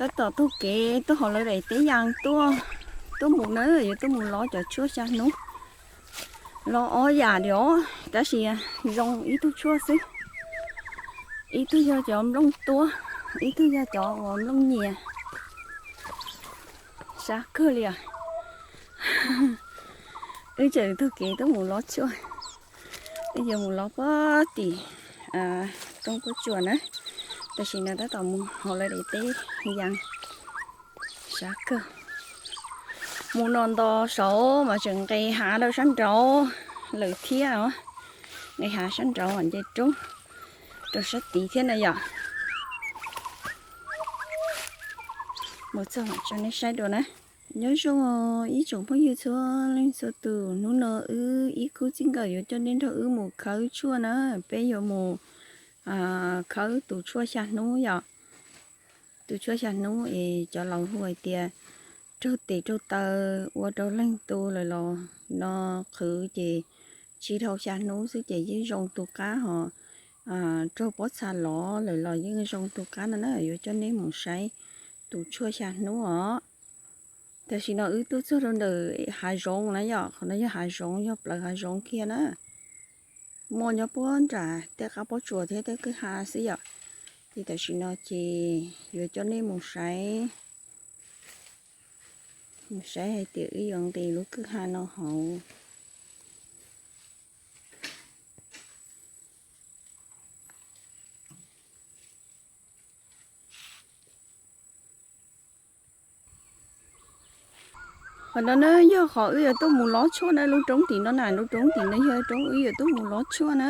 Tab tom taug kev tuaj hauv lawv daim teb yas tuaj, tuaj mus na, yuav tuaj mus lov cov tshuaj xya hnub. Lov ob yam li os, tab sis zoo ib tug tshuaj xwb. Ib tug yog cov nplooj tuab, ib tug yog cov uas nplooj nyias. Sab kawg li os. Wb tseem taug kev tuaj mus lov tshuaj. Wb yuav mus lov puag tim roob Pob Tsuas na, tam sim no tab tom mus hauv lawv daim teb yas. Sab kawg. Mus no nto saud mas tseem nqes hav rau sab nraud lawm thiab os. Nqes hav sab nraud nce roob rau sab tid thiab na yom. Mus txog mam tso nej saib dua na. Nyob zoo ib tsoom phooj ywg txhua leej txhua tus, hnub no wb ib khub txij nkawm yuav coj nej nrog wb mus khawb tshuaj na. Peb yuav mus khawb tus tshuaj xya hnub yom. Tus tshuaj xya hnub es cov laus hu hais tias raug tes raug taw ua rau leej tu lawm los no qhwv ces tsis dhau xya hnub xwb ces yeej zoo tu qab hos. Raug pob txha lov lawm los yeej zoo tu qab no na, yuav coj nej mus saib tus tshuaj xya hnub os. Tam sim no wb tuaj txog rau ntawm hav zoov na yom, qhov no yog hav zoov, yog plawv hav zoov kiag na. Muaj nyob puag nram tej qab pob tsuas thiab tej kwj ha xwb yom. Ces tam sim no ces yuav coj nej mus saib, mus saib hais tias wb yuav nqis lub kwj ha no hauv. Qhov no na yog qhov wb yuav tuaj mus lov tshuaj na, lub roob tim no na, lub roob tim no yog roob wb yuav tuaj mus lov tshuaj na.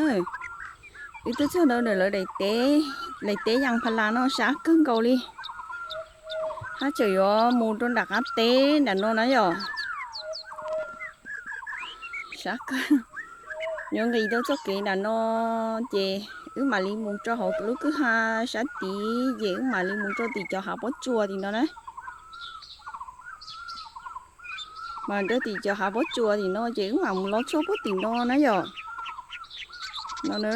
Wb tuaj txog ntawm lawv daim teb, daim teb yas pha las no sab kawg nkaus li. Hab tseem yuav mus rau nram qab teb nram no na yom. Sab kawg. Yuav nqis rau txoj kev nram no ces wb mam li mus rau hauv lub kwj ha sab tid ces wb mam li mus rau tim cov hav pob tsuas tim no na. Mas rau tim cov hav pob tsuas tim no ces wb mam mus lov tshuaj puag tim no na yom. No na.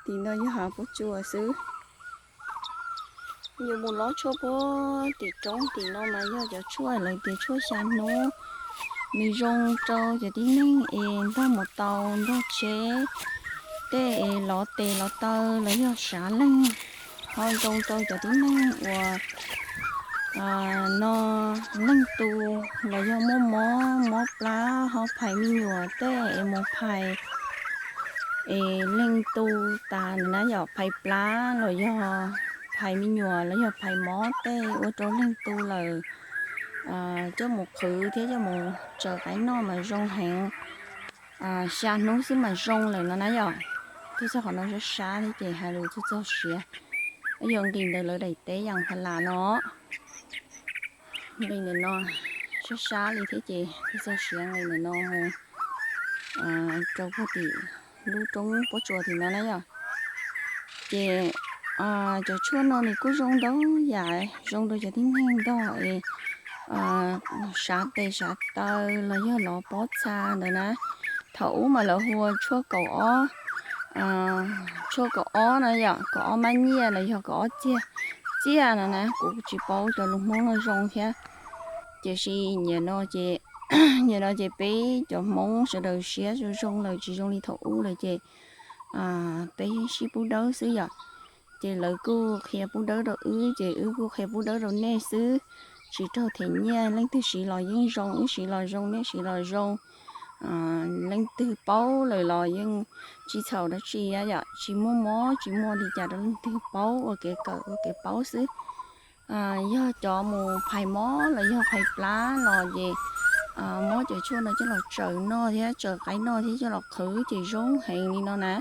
Tim no yog hav pob tsuas xwb. Yuav mus lov tshuaj puag tim roob tim no mas yog cov tshuaj lawv tias tshuaj xya hnub. Nws zoo rau cov tib neeg es ntog mus tau ntog tsheb, tej es lov tes lov taw los yog sav leeg, ho zoo rau cov tib neeg uas no leej tu los yog muaj mob mob plab ho phais me nyuam tej es mus phais es leej tu tas na yom, phais plab los yog phais me nyuam los yog phais mob tej ua rau leej tu lawm, coj mus qhwv thiab coj mus tsaws qaib noj mas zoo heev. Xya hnub xwb mas zoo lawm no na yom. Tuaj txog qhov no sab sab thiab ces hais lus txog txog siav. Yuav nqis ntawm lawv daim teb yas pha las no. Nqis ntawm no sab sab li thiab ces tuaj txog siav nqis ntawm no mus rau puag tim lub roob pob tsuas tim no na yom. Ces cov tshuaj no nws kuj zoo ntau yam, zoo rau cov tib neeg ntog es sav tes sav taw los yog lov pob txha ntawd na. Thaum ub mas lawv hu ua tshuaj kaum ob, tshuaj kaum ob na yom, kaum ob mab nyiaj los yog kaum ob txiaj, txiaj no na, kuv tsis paub cov lus Hmoob no zoo thiab. Tiam sis nim no ces, nim no ces peb cov Hmoob sawv daws siab zoo zoo lawm tsis zoo li thaum ub lawm ces peb sib pub dawb xwb yom. Ces lawv kuj qhia pub dawb rau wb ces wb kuj qhia pub dawb rau nej xwb. Tsis raug them nyiaj, leej twg siv los yeej zoo, wb siv los zoo, nej siv los zoo. Leej twg paub lawm los yeej tsis txhaum dab tsi yom, tsis muaj mob tsis muaj li cas rau leej twg paub, ua kev kawm ua kev paub xwb. Yog cov mus phais mob los yog phais plab los ces muab cov tshuaj no coj los tsaws noj thiab tsaws qaib noj thiab coj los qhwv ces zoo heev li no na.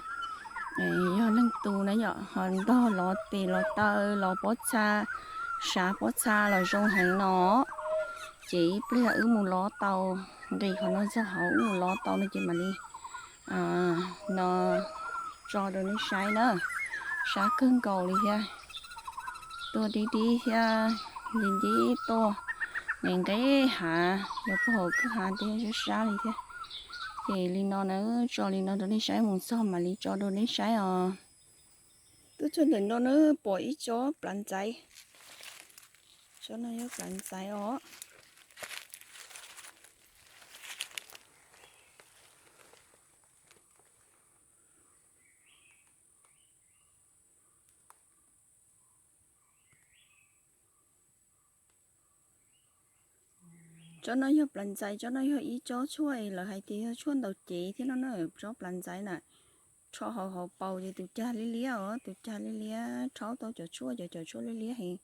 Yog leej twg na yom ho ntog lov tes lov taw lov pob txha, sav pob txha los zoo heev no. Ces ib pliag wb mus lov tau, nqis qhov no txog hauv wb mus lov tau no ces mam li no tso rau nej saib na. Sab kawg nkaus li thiab. Tuaj dib dib thiab, nce nce tuaj, nqes nqes hav los puag hauv kwj ha thiab sab sab li thiab. Ces li no na, tso li no rau nej saib, mus txog mam li tso rau nej saib os. Tuaj txog ntawm no na pom ib tsob plav ntxaiv. Tsob no yog plav ntxaiv os. Tsob no yog plav ntxaiv, tsob no yog ib tsob tshuaj es lawv hais tias yog tshuaj ntaus cev thiab no na, tsob plav ntxaiv na. Rho hauv hauv paus ces tus cag liab liab os, tus cag liab liab rhaub tau cov tshuaj, cov cov tshuaj liab liab heev.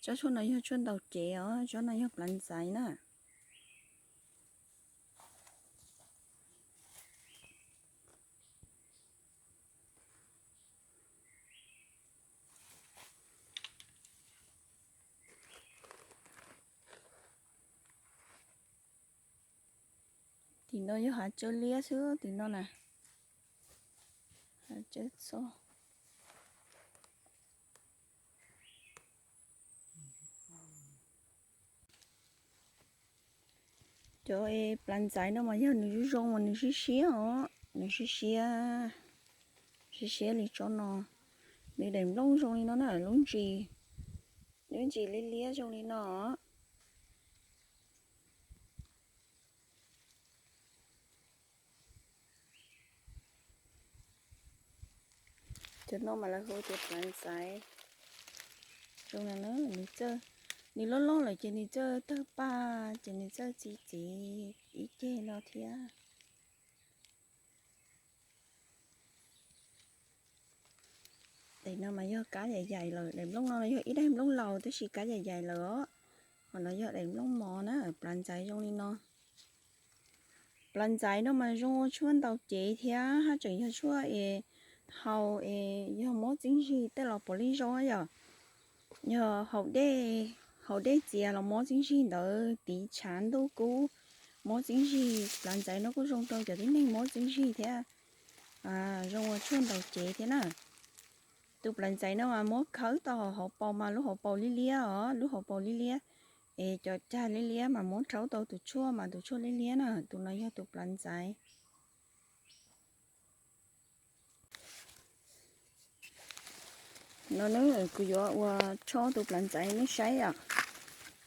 Tsob tshuaj no yog tshuaj ntaus cev os, tsob no yog plav ntxaiv na. Tim no yog hav tsawb liab xwb tim no na. Hav tsawb txog. Cov plav ntxaiv no mas yog nws zoo zoo mas nws siab siab os, nws siab siab, siab siab li tsob no. Nws daim nplooj zoo li no na, lub ntsis, lub ntsis liab liab zoo li no. Cov no mas lawv hu tias plav ntxaiv. Zoo no na, nws txawj, nws loj loj lawm ces nws txawj tawg paj, ces nws txawj txi txiv ib ceg no thiab. Daim no mas yog kab yaim yaim lawm, daim nplooj no yog ib daim nplooj laus tab sis kab yaim yaim lawm os. Ho no yog daim nplooj mos na, plav ntxaiv zoo li no. Plav ntxaiv no mas zoo ua tshuaj ntaus cev thiab haj tseem yog tshuaj es haus es yog mob txiaj ntsig tej los puav leej zoo yom. Yog haus dej, haus dej txias los mob txiaj ntsig ntawd, tiv tshav ntuj kub mob txiaj ntsig, plav ntxaiv no kuj zoo rau cov tib neeg mob txiaj ntsig thiab. Zoo ua tshuaj ntaus cev thiab na. Tus plav ntxaiv no mas muab khawb tau hauv paus mas lub hauv paus liab liab os, lub hauv paus liab liab. Es cov cag liab liab mas muab rhaub tau tus tshuaj mas tus tshuaj liab liab na, tus no yog tus plav ntxaiv. No na, kuv yuav ua rho tus plav ntxaiv nej saib os.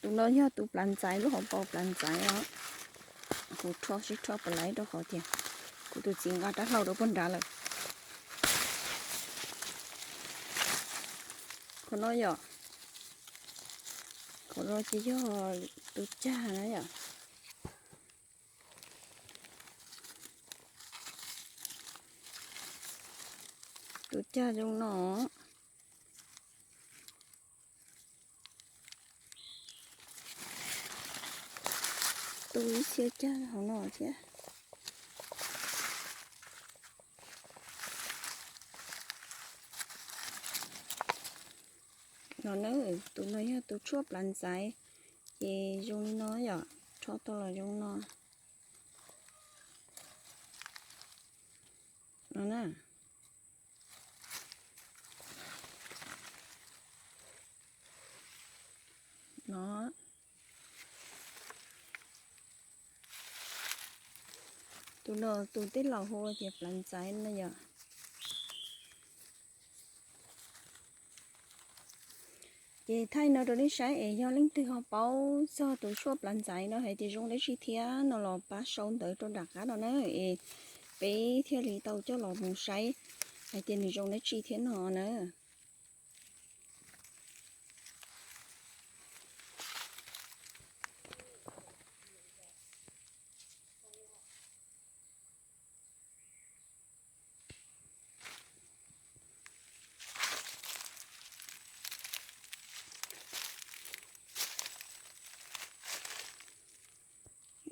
Tus no yog tus plav ntxaiv, lub hauv paus plav ntxaiv os. Kuv rho sib rho pam laiv rau qhov tias kuv tus txiv nqa rab hlau rau puag nrad lawm. Qhov no yom, qhov no ces yog tus cag na yom. Tus cag zoo no. Tus ib txhia cag hauv no thiab. No na, tus no yog tus tshuaj plav ntxaiv, ces zoo li no yom, rho tau los zoo no. No na. No. Tus no tus tej laus hu tias plav ntxaiv na yom. Ces thaij no rau nej saib es yog leej twg ho paub txog tus tshuaj plav ntxaiv no hais tias zoo dab tsi thiab no los pab sau ntawv rau nram qab no na, es peb thiaj li tau coj los mus saib hais tias nws zoo dab tsi thiab no na.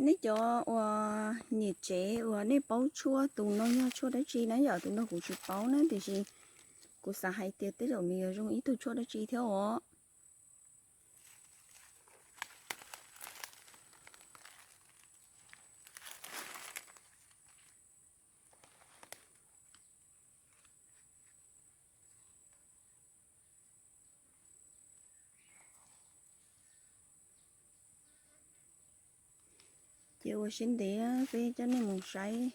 Nej cov uas niam tsev uas nej paub tshuaj tus no yog tshuaj dab tsi na yom, tus no kuv tsis paub na, tiam sis kuv xav hais tias tej zaum nws yuav zoo ib tug tshuaj dab tsi thiab os. Ces ua siab ntev peb coj nej mus saib,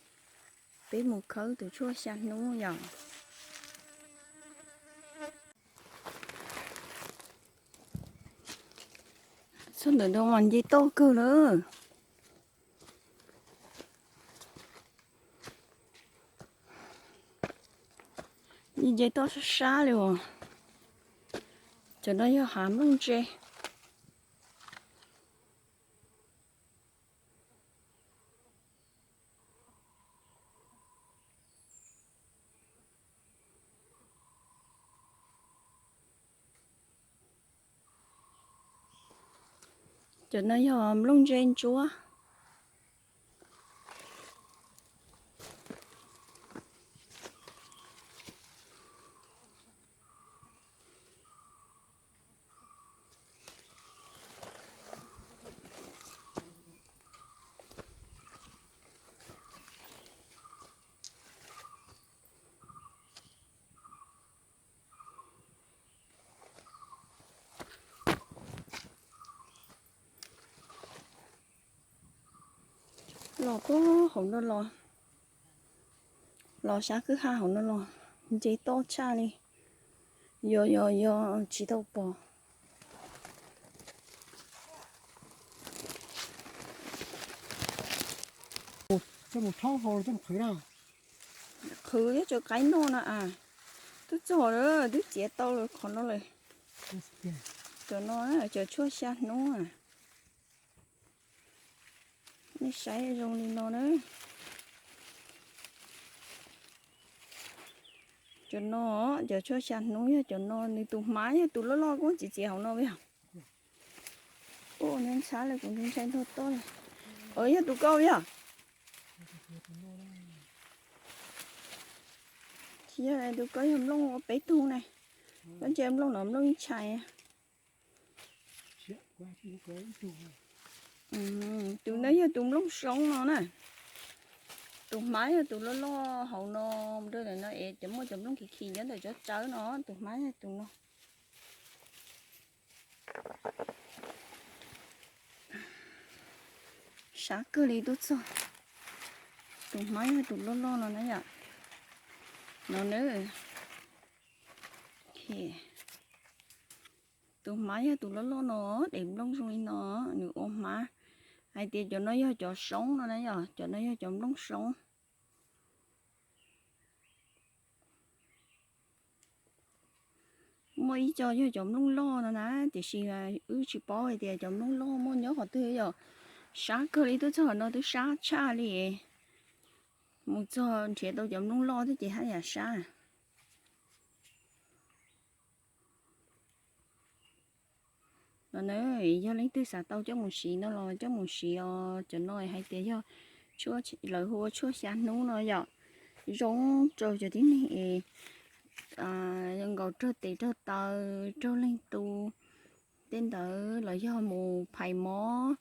peb mus khawb tus tshuaj xya hnub yom. Txog ntawm no mas nce toj kawg lawm. Nce toj sab sab li os. Cov no yog hav nplooj ntse. Cov no yog nplooj ntse ntsuab. Los puag hauv no los, los sab kwj ha hauv no los, nce toj tshaj li. Yog yog yog tsis tau pom. Qhwv thiab cov qaib noj no as. Twb txog lawm, twb txiav tau lawm qhov no lawm. Cov no, cov tshuaj xya hnub. Nej saib zoo li no na. Cov no, cov tshuaj xya hnub yog cov no, nws tus hmab yog tus loj loj kuj txiav txiav hauv no yog. Ua ntshab lawm, kuv ntshai ntog toj li. Yog tus koj yog. Tsis yog, tus koj yog nplooj ua peb tug ne. Koj ntsia nplooj no nplooj ib tshais. Tus no yog tus nplooj soob no na. Tus hmab yog tus loj loj hauv no, mus rau ntawm no es cov muaj cov nplooj khiv khiv nyob ntawm tsob tsawb no, tus hmab yog tus no. Sab kawg li tub txog. Tus hmab yog tus loj loj no na yom. No na. Tus hmab yog tus loj loj no, daim nplooj zoo li no, nws ua hmab. Hais tias cov no yog cov soob no na yom, cov no yog cov nplooj soob. Muaj ib co yog cov nplooj loj no na, tiam sis wb tsis paub hais tias cov nplooj loj muaj nyob qhov twg yom. Sab kawg li, twb txog no twb sab tshaj li. Mus txog nrhiav tau cov nplooj loj thiab ces haj yam sab. No na, yog leej twg xav tau coj mus siv no los coj mus siv os. Cov no hais tias yog, lawv hu ua tshuaj xya hnub no yom. Zoo rau cov tib neeg es nkaus raug tes raug taw, raug leej tub tej ntawd los yog mus phais mob,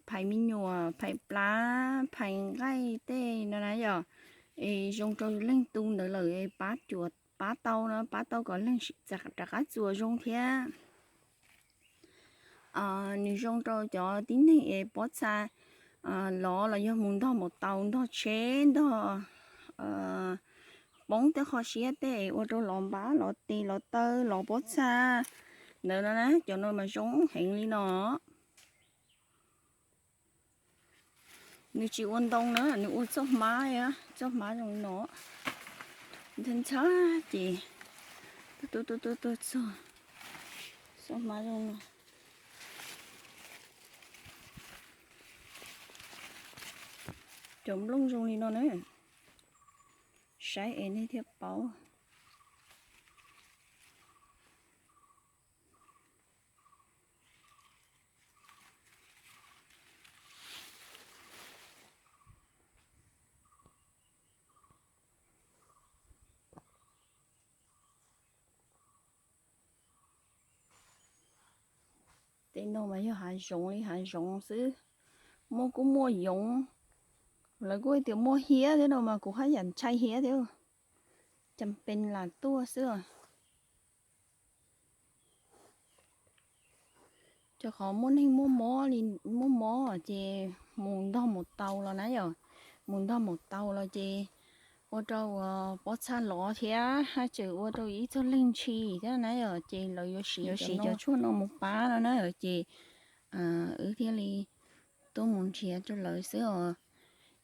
phais me nyuam, phais plab, phais nqaij tej no na yom. Es zoo rau leej tub ntawd lawm pab cuam, pab tau no, pab tau kom leej rov qab txuas zoo thiab. Nws zoo rau cov tib neeg es pob txha lov los yog mus ntog maum taus, ntog tsheb, ntog poob tej qho siab tej ua rau lov npab, lov tes, lov taw, lov pob txha ntawd no na, cov no mas zoo heev li no. Nws tsis ua ntoo na, nws ua txoj hmab, txoj hmab zoo li no. Ntxhab ntxhab ces tuaj tuaj tuaj tuaj txog txoj hmab zoo no. Cov nplooj zoo li no na, saib es nej thiaj paub. Tej no mas yog hav zoov li hav zoov xwb. Muaj kuj muaj yoov, lawv kuj hais tias muaj hiab thiab no mas kuv haj yam ntshai hiab thiab. Cas pes lam tuaj xwb. Cov qhov muaj neeg muaj mob li, muaj mob ces mus ntog maum taus los na yom. Mus ntog maum taus los ces ua rau pob txha lov thiab haj tseem ua rau ib txog leeg ntshis thiab na yom, ces lawv yuav siv, yuav siv cov tshuaj no mus pab no na ces wb thiaj li tuaj mus nrhiav rau lawv xwb os.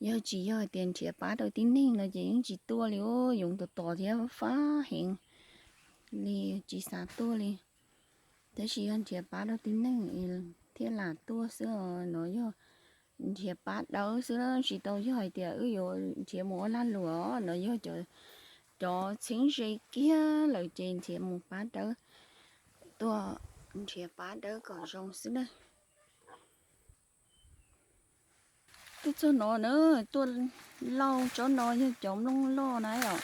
Yog tsis yog hais tias nrhiav pab rau tib neeg no ces yeej tsis tuaj li, yoov tos tos thiab fab heev li, tsis xav tuaj li. Tab sis yog nrhiav pab rau tib neeg thiaj lam tuaj xwb os. No yog nrhiav pab dawb xwb, tsis tau yog hais tias wb yuav nrhiav mus ua lag luam, no yog cov txheeb ze kiag lawm ces nrhiav mus pab dawb, tuaj nrhiav pab dawb kom zoo xwb na. Tuaj txog no na, tuaj lauj, tsob no yog cov nplooj loj na os.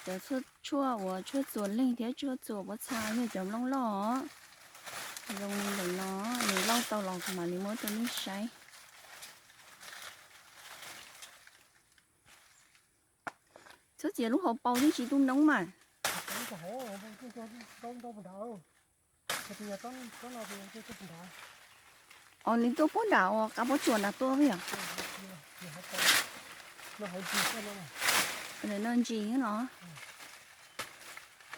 Cov tshuaj uas tshuaj txuas leeg thiab tshuaj txuas pob txha yog cov nplooj loj os. Zoo li ntawm no, nws lauj tau los kuv mam li muab rau nej saib. Txhob txiav lub hauv paus thiab tsis tu noob mas. Os, nws tuaj puag nram uas qab pob tsuas nram tuaj yom. No ntsis no.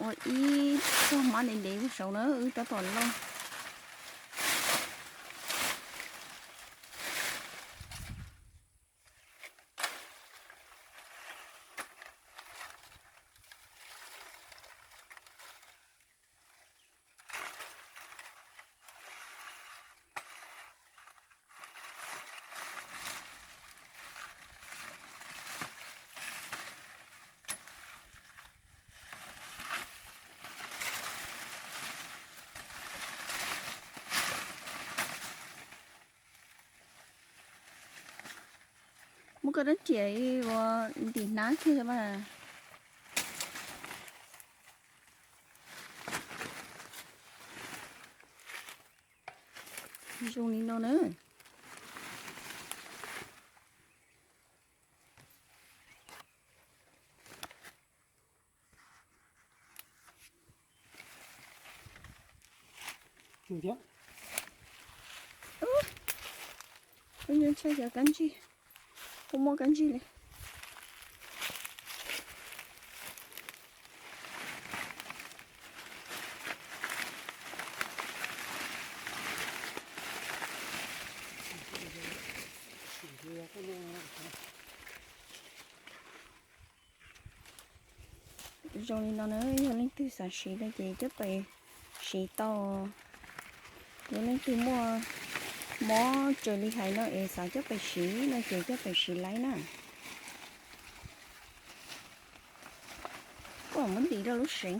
Ua ib txog hmab ntev ntev saud na, wb tab tom lauj. Muab koj rab riam ua ntim hnab kiag mas. Zoo li no na. Ub, ntshai cov kab ntsig, kuj muaj kab ntsig li. Zoo li no na, yog leej twg xav siv no ces coj pem siv tau. Yog leej twg muaj mob raws li hais no es xav coj pem siv no ces coj pem siv laib na. Kuj muab ntim rau lub seev.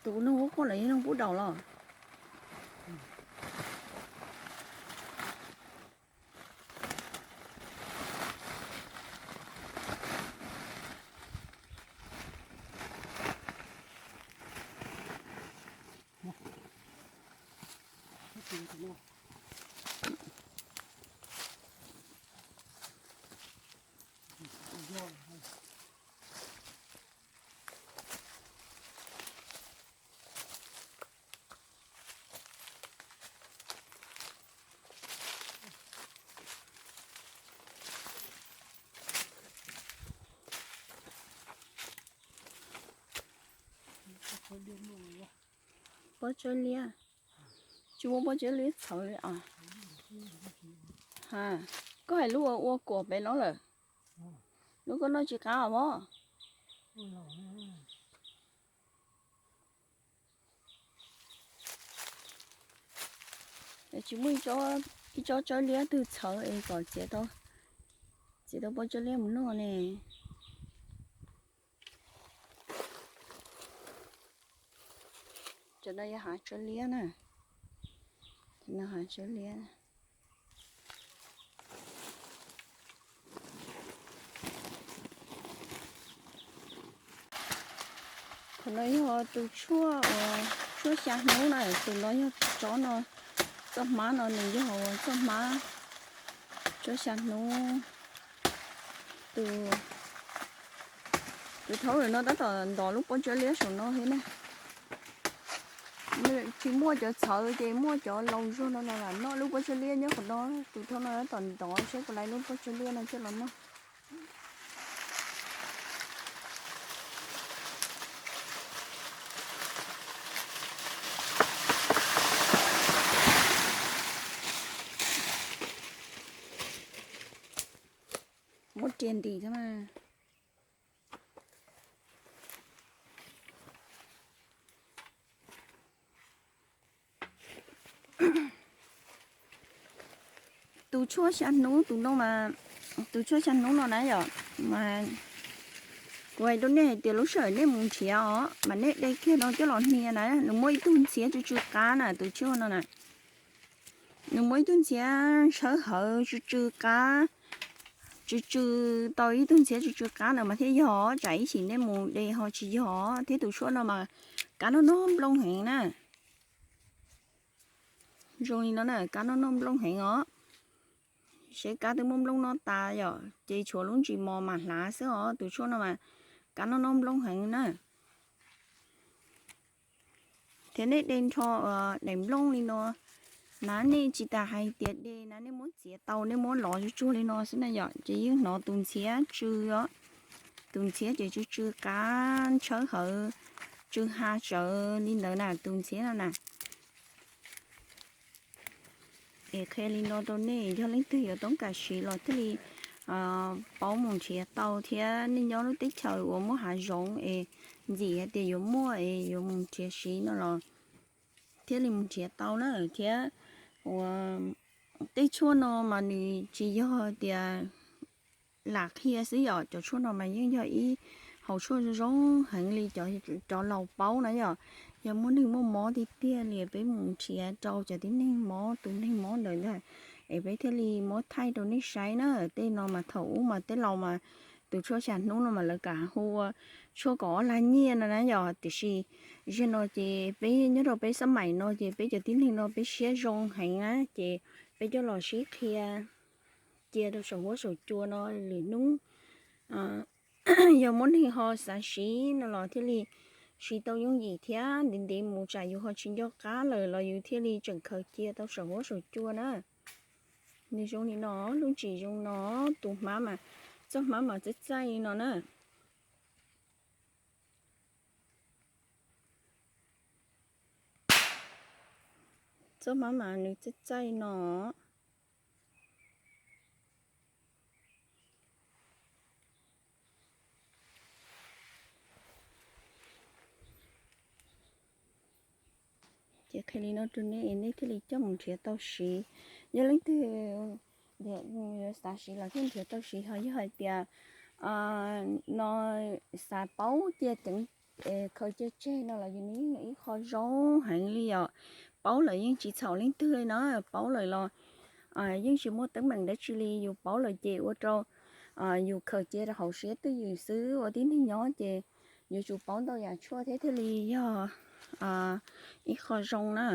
Tus noog ub quaj lawm, yog noog pub daus los? Pob tsawb liab. Tsis muaj pob tsawb liab txhawv li os. Ha, koj hais lub ua ua kuam pem no lawm. Lub koj noj tsis qab os mog. Tsis muaj ib tsob tsawb liab twg txhawv es kom txiav tau pob tsawb liab mus noj ne. Cov no yog hav tsawb liab na. Cov no hav tsawb liab. Qhov no yog tus tshuaj uas tshuaj xya hnub na, tus no yog tsob no, txoj hmab no nws yog uas txoj hmab tshuaj xya hnub. Tus, tus thaub no tab tom ntov lub pob tsawb liab saum no thiab na. Tsis muaj cov txhawv ces muaj cov laus zog no los lam noj lub pob tshuaj liab nyob qhov no. Tus thauj no tom ntov saib puas laiv lub pob tshuaj liab no coj los noj. Muab riam ntim thiab mas. Tus tshuaj xya hnub tus no mas, tus tshuaj xya hnub no na yom, mas kuv hais rau nej hais tias lub sij hawm nej mus nrhiav os mas nej de kiag no coj los hnia na, nws muaj ib tug ntxhiab tsw tsw qab na tus tshuaj no na. Nws muaj ib tug ntxhiab ntshaw hawv tsw tsw qab, tsw tsw tau ib tug ntxhiab tsw tsw qab ntawd mas thiaj yog, tsam ib chim nej mus de ho tsis yog. Thiab tus tshuaj no mas kab noj noj nplooj heev na. Zoo li no na, kab noj noj nplooj heev os. Seb kab twb muaj nplooj noj tas yom, ces tshuav lub ntsis mos mam hlav xwb os. Tus tshuaj no mas kab noj noj nplooj heev na. Thiab nej de nrho daim nplooj li no na, nej tsis tas hais tias de na, nej muab txiav tau, nej muab lov tsuag tsuag li no xwb na yom, ces yeej hnov tus ntxhiab tsw os. Tus ntxhiab ces tsw tsw qab ntshawb hawv, tsw ha tsawv li ntawd na tus ntxhiab no na. Es qhia li no rau nej, yog leej twg yuav toob kam siv los thiaj li paub mus nrhiav tau thiab. Nej nyob lub teb chaws uas muaj hav zoov es ntxim hais tias yuav muaj es yuav mus nrhiav siv no los thiaj li mus nrhiav tau na. Thiab ua tej tshuaj no mas nws tsis yog tias lam qhia xwb yom, cov tshuaj no mas yeej yog ib hauv tshuaj zoo heev li cov laus paub na yom. Yog muaj neeg muaj mob tiag tiag li peb mus nrhiav rau cov tib neeg mob, tus neeg mob ntawd ntag, es peb thiaj li muab thaij rau nej saib na. Tej no mas thaum ub mas tej laus mas tus tshuaj xya hnub no mas lawv kam hu ua tshuaj kaum ob lag nyiaj no na yom. Tiam sis zaum no ces peb nyob rau peb xab maim no ces peb cov tib neeg no peb siab zoo heev na, ces peb coj los sib qhia cia rau saum huab saum cua no. Lwm hnub yog muaj neeg ho xav siv no los thiaj li siv tau yooj yim thiab. Ntev ntev mus tsam yus ho tsis nco qab lawm los yus thiaj li tseem khaws cia tau saum huab saum cua na. Nws zoo li no, lub ntsis zoo no, tus hmab mas, txoj hmab mas txaij txaij li no na. Txoj hmab mas nws txaij txaij no. Ces qhia li no rau nej, nej thiaj li coj mus nrhiav tau siv. Yog leej twg xav siv los thiaj nrhiav tau siv, ho yog hais tias no xav paub cia ceev, khaws cia tseg no los yus nws yeej yog ib qho zoo heev li yom. Paub lawm yeej tsis txhaum leej twg li na, paub lawm los yeej tsis muaj teeb meem dab tsi li. Yus paub lawm ces ua rau yus khaws cia rau hauv siab twj ywm xwb. Ua tib neeg nyob ces yuav tsum paub ntau yam tshuaj thiab thiaj li yog ib qho zoo na.